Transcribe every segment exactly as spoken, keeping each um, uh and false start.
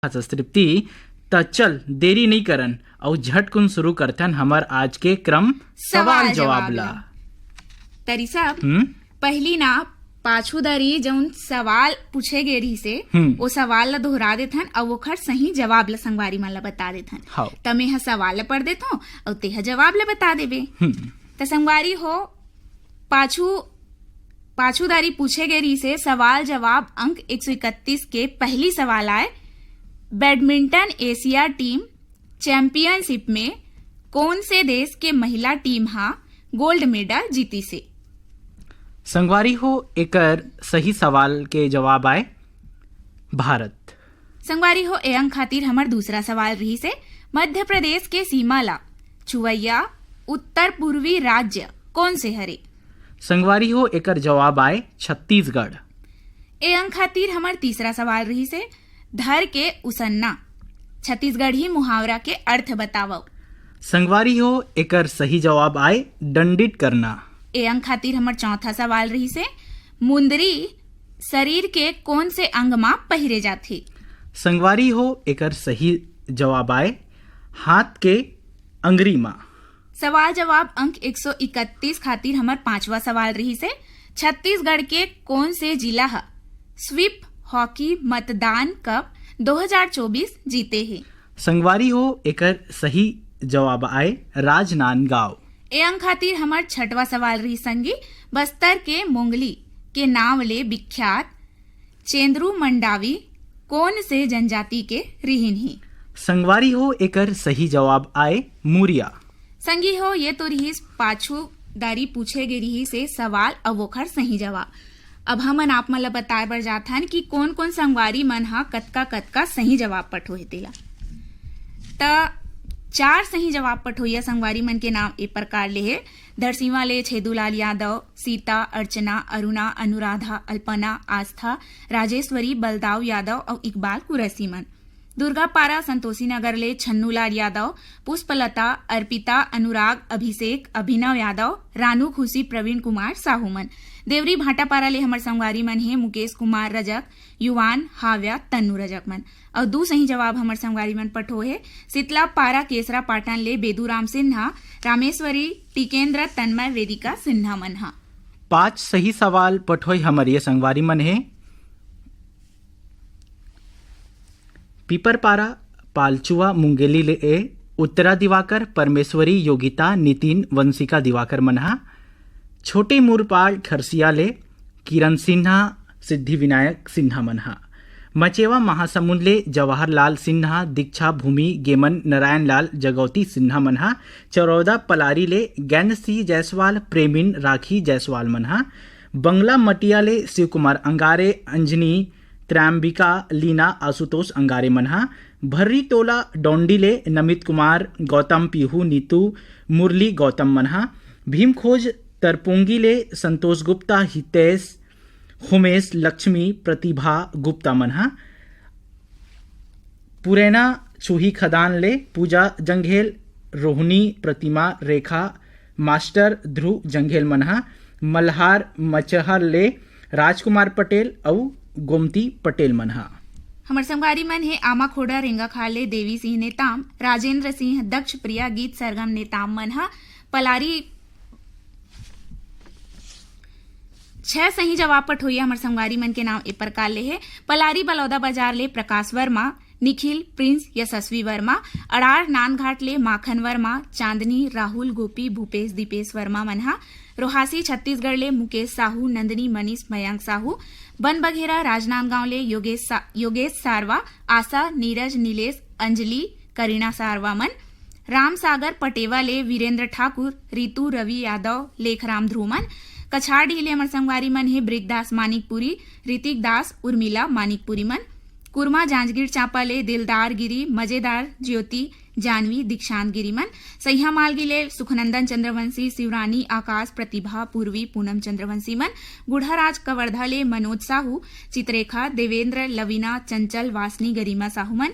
हस तृप्ति, त चल देरी नइ करन अउ झटकुन शुरू करथन हमर आज के क्रम सवाल सवाल जवाब जवाब ला। ला। तरी सब, हम्म? पहली ना पाछू दारी जौन सवाल पूछे गे रहिसे, हम्म। ओ सवाल ला दोहरा देथन अउ ओखर सही जवाब ला संगवारी मन ला बता देथन। हव। त मेंह सवाल ला पढ़ देथों अउ तेंह जवाब ला बता देबे। हम्म। त संगवारी हो, पाछू, पाछू दारी पूछे गे रहिसे सवाल जवाब अंक एक सौ इकतीस के पहली सवाल आय, बैडमिंटन एशिया टीम चैंपियनशिप में कोन से देश के महिला टीम हा गोल्ड मेडल जीतिसे? संगवारी हो, एकर सही सवाल के जवाब आय भारत। संगवारी हो, ए अंक खातिर हमर दूसरा सवाल रहिसे, मध्य प्रदेश के सीमा ला छुवैया उत्तर पूर्वी राज्य कोन से हरे? संगवारी हो, एकर जवाब आय छत्तीसगढ़। ए अंक खातिर हमर तीसरा सवाल रहिसे, धर के उसन्ना छत्तीसगढ़ी मुहावरा के अर्थ बतावव। संगवारी हो, एकर सही जवाब आय डंडित करना। ए अंक खातिर हमर चौथा सवाल रहिसे, मुंदरी शरीर के कोन से अंग मा पहिरे जाथे? संगवारी हो, एकर सही जवाब आय हाथ के अंगरी मा। सवाल जवाब अंक एक सौ इकतीस खातिर हमर पांचवा सवाल रहिसे, छत्तीसगढ़ के कोन से जिला ह स्वीप हॉकी मतदान कप दो हज़ार चौबीस जीते हे? संगवारी हो, एकर सही जवाब आय राजनांदगांव। ए अंक खातिर हमर छठवा सवाल रही संगी, बस्तर के मोंगली के नांव ले विख्यात चेंदरू मंडावी कोन से जनजाति के रिहिन ही? संगवारी हो, एकर सही जवाब आय मुरिया। संगी हो, ये तो रिहिस पाछू दारी पूछे गे रिहिसे सवाल अउ ओखर सही जवाब। अब हमन आप मन ल बताए बर जाथन कि कोन-कोन संगवारी मन ह कतका-कतका सही जवाब पठोहे तेला। त चार सही जवाब पठोइया संगवारी मन के नाम ए प्रकार ले हे। धरसीवा ले छेदूलाल यादव, सीता, अर्चना, अरुणा, अनुराधा, अल्पना, आस्था, राजेश्वरी, बलदाव यादव अउ इकबाल कुरैशी मन। दुर्गापारा संतोषी नगर ले छन्नूलाल यादव, पुष्पलता, अर्पिता, अनुराग, अभिषेक, अभिनव यादव, रानू खुशी, प्रवीण कुमार साहू मन। देवरी भाटापारा ले हमर संगवारी मन हे मुकेश कुमार रजक, युवान, हाव्या, तन्नू रजक मन। अउ दू सही जवाब हमर संगवारी मन पठो हे शीतला पारा केसरा पाटन ले बेदूराम सिन्हा, रामेश्वरी, टिकेंद्र, तन्मय, वेदिका सिन्हा मन ह। पांच सही सवाल पठोई हमर ये संगवारी मन हे पीपरपारा, पालचुआ, मुंगेली ले ए उत्तरा दिवाकर, परमेश्वरी, योगिता, नितिन, वंशिका दिवाकर मन हा। छोटे मुरपाल खरसिया ले किरण सिन्हा, सिद्धि विनायक सिन्हा मन हा। मचेवा महासमुंद ले जवाहरलाल सिन्हा, दीक्षा भूमि, गेमन, नारायण लाल, जगौती सिन्हा मन हा। चरौदा पलारी ले गैंद सिंह जायसवाल, प्रेमिन, राखी जायसवाल मन हा। बंगला मटिया ले शिव कुमार अंगारे, अंजनी, त्रैम्बिका, लीना, आशुतोष अंगारे मन हा। भर्री टोला डोंडी ले नमित कुमार, गौतम पीहू, नीतू, मुरली गौतम मन हा। भीमखोज तरपुंगी ले संतोष गुप्ता, हितेश, होमेश, लक्ष्मी, प्रतिभा गुप्ता मन हा। पुरैना छुही खदान ले पूजा जंघेल, रोहिणी, प्रतिमा, रेखा, मास्टर ध्रुव जंघेल मन हा। मल्हार मचहर ले राजकुमार पटेल अउ गोमती पटेल मन हा। हमर संगवारी मन हे आमाखोड़ा रेंगाखाल ले देवी सिंह नेताम, राजेंद्र सिंह, दक्ष प्रिया, गीत सरगम नेताम मन हा। पलारी छह सही जवाब पठोइया हमर संगवारी मन के नाम ए प्रकार ले हे। पलारी बलौदा बाजार ले प्रकाश वर्मा, निखिल, प्रिंस, यशस्वी वर्मा। अड़ार नांदघाट ले माखन वर्मा, चांदनी, राहुल, गोपी, भूपेश, दीपेश वर्मा मन हा। रोहासी छत्तीसगढ़ ले मुकेश साहू, नंदनी, मनीष, मयंक साहू। बन बघेरा राजनांदगांव ले योगेश सा-, योगेश सारवा, आशा, नीरज, नीलेश, अंजलि, करीना सारवा मन। रामसागर पटेवा ले वीरेंद्र ठाकुर, रितु, रवि यादव, लेखराम ध्रुव मन। कछारडीह ले हमर संगवारी मन हे बृगदास मानिकपुरी, ऋतिक दास, उर्मिला मानिकपुरी मन। कुरमा जांजगीर चांपा ले दिलदार गिरी, मजेदार ज्योति, जानवी, दीक्षांत गिरी मन। सैहा मालगी ले सुखनंदन चंद्रवंशी, शिवरानी, आकाश, प्रतिभा, पूर्वी, पूनम चंद्रवंशी मन। गुढ़ाराज कवर्धा ले मनोज साहू, चित्रेखा, देवेंद्र, लवीना, चंचल, वासनी, गरिमा साहू मन।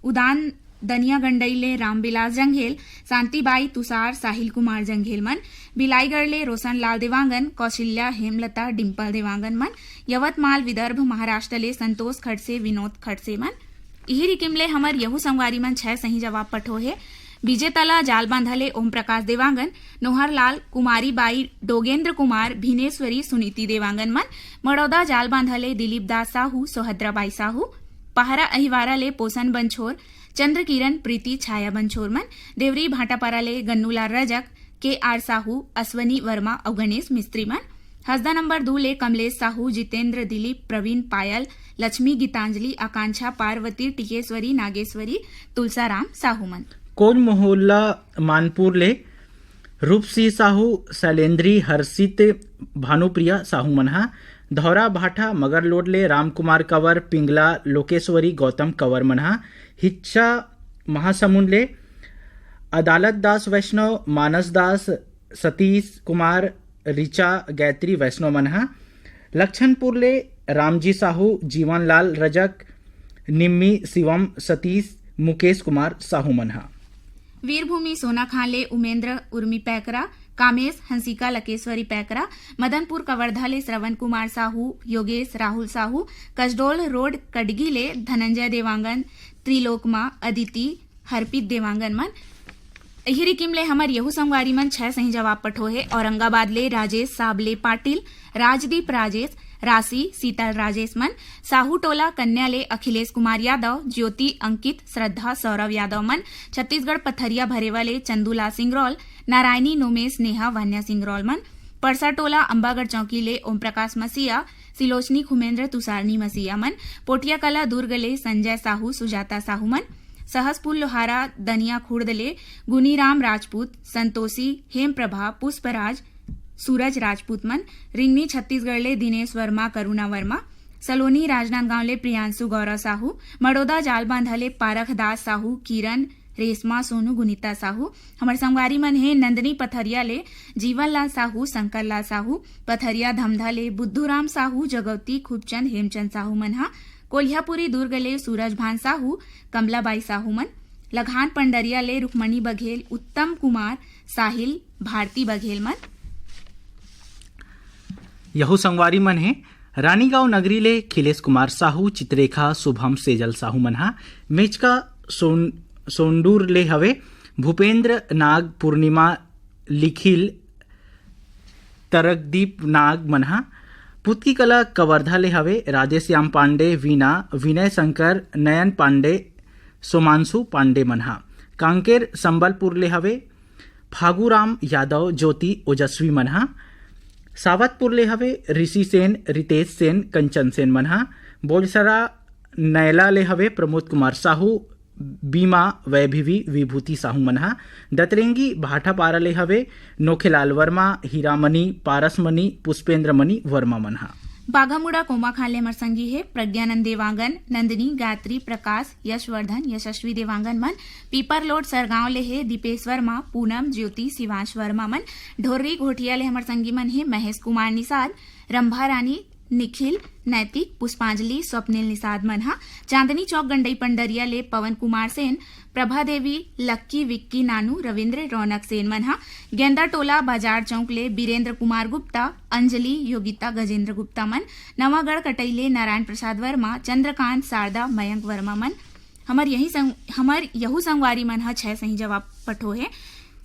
उदान दनिया गंडई ले रामविलास जंघेल, शांतिबाई, तुषार, साहिल कुमार जंघेल मन। बिलाईगढ़ ले रोशन लाल देवांगन, कौशल्या, हेमलता, डिंपल देवांगन मन। यवतमाल विदर्भ महाराष्ट्र ले संतोष खडसे, विनोद खडसे मन। इही रिकिम ले हमर यहू संगवारी मन छै सही जवाब पठो हे। बीजे तला जाल बांधा ले ओम प्रकाश देवांगन, नोहरलाल, कुमारी बाई, डोगेंद्र कुमार, भिनेश्वरी, सुनीति देवांगन मन। मड़ौदा जाल बांधा ले दिलीप दास साहू, सोहद्रा बाई साहू। पहरा अहिवारा ले पोसन बंछोर, चंद्र किरण, प्रीति, छाया बंछोर मन। देवरी भाटापारा ले गन्नूलाल रजक, के आर साहू, अश्वनी वर्मा अउ गणेश मिस्त्री मन। हसदा नंबर दू ले कमलेश साहू, जितेंद्र, दिलीप, प्रवीण, पायल, लक्ष्मी, गीतांजलि, आकांक्षा, पार्वती, टिकेश्वरी, नागेश्वरी, तुलसाराम साहू मन। कोन मोहल्ला मानपुर ले रूपसी साहू, शैलेंद्री, हर्षित, भानुप्रिया साहू मन हा। धौरा भाठा मगरलोड ले रामकुमार कंवर, पिंगला, लोकेश्वरी, गौतम कंवर मन हा। हिच्चा महासमुंद ले अदालत दास वैष्णव, मानस दास, सतीश कुमार, रिचा, गायत्री वैष्णव मन हा। लक्षणपुर ले रामजी साहू, जीवनलाल रजक, निम्मी, शिवम, सतीश, मुकेश कुमार साहू मन हा। वीरभूमि सोनाखान ले उमेंद्र, उर्मी पैकरा, कामेश, हंसिका, लकेश्वरी पैकरा। मदनपुर कवर्धा ले श्रवण कुमार साहू, योगेश, राहुल साहू। कसडोल रोड कटगी ले धनंजय देवांगन, त्रिलोकमा, अदिति, हरपीत देवांगन मन। इही रिकिम ले हमर यहू संगवारी मन छै सही जवाब पठो हे। औरंगाबाद ले राजेश साबले पाटिल, राजदीप राजेश, राशि, शीतल राजेश मन। साहू टोला कन्या ले अखिलेश कुमार यादव, ज्योति, अंकित, श्रद्धा, सौरव यादव मन। छत्तीसगढ़ पथरिया भरेवा ले चंदूलाल सिंगरौल, नारायणी, नोमेश, नेहा, वान्या सिंगरौल मन। परसा टोला अम्बागढ़ चौकी ले ओम प्रकाश मसीहा, सिलोचनी खुमेंद्र, तुषारनी मसीहा मन। पोटिया कला दुर्ग ले संजय साहू, सुजाता साहू मन। सहसपुर लोहारा दनिया खुर्द ले गुनीराम राजपूत, संतोषी, हेम प्रभा, पुष्पराज, सूरज राजपूत मन। रिंगनी छत्तीसगढ़ ले दिनेश वर्मा, करुणा वर्मा। सलोनी राजनांदगांव ले प्रियांशु गौरव साहू। मड़ोदा जालबांधा ले पारख दास साहू, किरण, रेशमा, सोनू, गुनीता साहू। हमर संगवारी मन हे नंदनी पथरिया ले जीवनलाल साहू, शंकरलाल साहू। पथरिया धमधा ले बुद्धूराम साहू, जगौती, खूबचंद, हेमचंद साहू मन हा। कोलिहापुरी दुर्ग ले सूरज भान साहू, कमलाबाई साहू मन। लघान पंडरिया ले रुक्मणी बघेल, उत्तम कुमार, साहिल, भारती बघेल मन। यहू संगवारी मन हे रानीगांव नगरी ले खिलेश कुमार साहू, चित्रेखा, शुभम, सेजल साहू मन हा। मेचका सोन-, सोंडूर ले हवे भूपेंद्र नाग, पूर्णिमा, लिखिल, तरकदीप नाग मन हा। पुतकी कला कवर्धा ले हवे राधेश्याम पांडे, वीना, विनय शंकर, नयन पांडे, सोमांशु पांडे मन हा। कांकेर संबलपुर ले हवे फागूराम यादव, ज्योति, ओजस्वी मन हा। सावतपुर ले हवे ऋषि सेन, रितेश सेन, कंचन सेन मन हा। बोलसरा नैला ले हवे प्रमोद कुमार साहू, बीमा, वैभवी, विभूति साहू मन हा। दतरेंगी भाटापारा ले हवे नोखेलाल वर्मा, हीरामणि, पारसमणि, पुष्पेंद्रमणि वर्मा मन हा। बाघामुड़ा कोमाखान ले हमर संगी हे प्रज्ञानंद देवांगन, नंदिनी, गायत्री, प्रकाश, यशवर्धन, यशस्वी देवांगन मन। पीपरलोड सरगांव ले हे दीपेश वर्मा, पूनम, ज्योति, शिवांश वर्मा मन। ढोर्री घोटिया ले हमर संगी मन हे महेश कुमार निषाद, रंभा रानी, निखिल, नैतिक, पुष्पांजलि, स्वप्निल निषाद मन हा। चांदनी चौक गंडई पंडरिया ले पवन कुमार सेन, प्रभा देवी, लक्की, विक्की, नानू, रविंद्र, रौनक सेन मन हा। गेंदा टोला बाजार चौक ले बीरेंद्र कुमार गुप्ता, अंजलि, योगिता, गजेंद्र गुप्ता मन। नवागढ़ कटई ले नारायण प्रसाद वर्मा, चंद्रकांत, शारदा, मयंक वर्मा मन। हमर यही संग-, हमर यहू संगवारी मन ह छै सही जवाब पठो हे।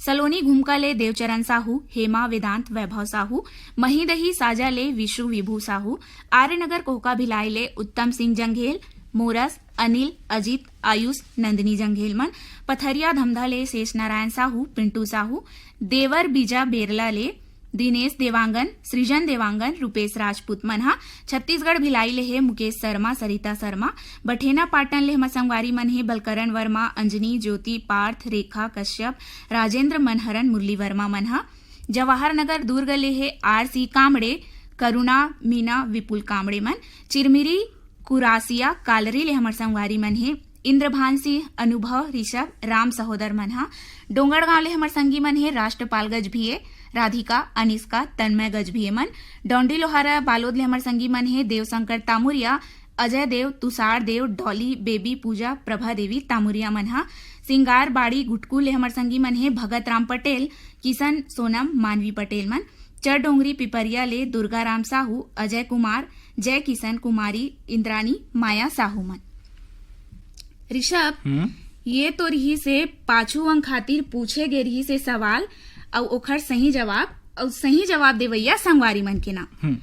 सलोनी घुमका ले देवचरण साहू, हेमा, वेदांत, वैभव साहू। महीदही साजा ले विशु, विभू साहू। आर्यनगर कोहका भिलाई ले उत्तम सिंह जंघेल, मोरस, अनिल, अजीत, आयुष, नंदिनी जंघेल मन। पथरिया धमधा ले शेष नारायण साहू, पिंटू साहू। देवर बीजा बेरला ले दिनेश देवांगन, सृजन देवांगन, रूपेश राजपूत मन हा। छत्तीसगढ़ भिलाई ले हे मुकेश शर्मा, सरिता शर्मा। बठेना पाटन ले हमर संगवारी मन हे बलकरण वर्मा, अंजनी, ज्योति, पार्थ, रेखा कश्यप, राजेंद्र मनहरन, मुरली वर्मा मन हा। जवाहर नगर दुर्ग ले हे आर सी कामड़े, करुणा, मीना, विपुल कामड़े मन। चिरमिरी कुरासिया कालरी ले हमर संगवारी मन हे इंद्रभान सिंह, अनुभव, ऋषभ, राम सहोदर मन हा। डोंगरगांव ले हमर संगी मन हे राष्ट्रपाल गजभिये, राधिका, अनिष्का, तन्मय गजभिये मन। डौंडी लोहारा बालोद ले हमर संगी मन हे देवशंकर तामुरिया, अजय देव, तुषार देव, डॉली, बेबी, पूजा, प्रभा देवी तामुरिया मन हा। सिंगार बाड़ी गुटकू ले हमर संगी मन हे भगत राम पटेल, किशन, सोनम, मानवी पटेल मन। चरडोंगरी पिपरिया ले दुर्गा राम साहू, अजय कुमार, जय किशन, कुमारी, इंद्राणी, माया साहू मन। ऋषभ, हम्म ये तो रिहिस हे पाछू अंक खातिर पूछे गे रिहिस हे सवाल, अउ ओखर सही जवाब, अउ सही जवाब देवइया संगवारी मन के नाम। हम्म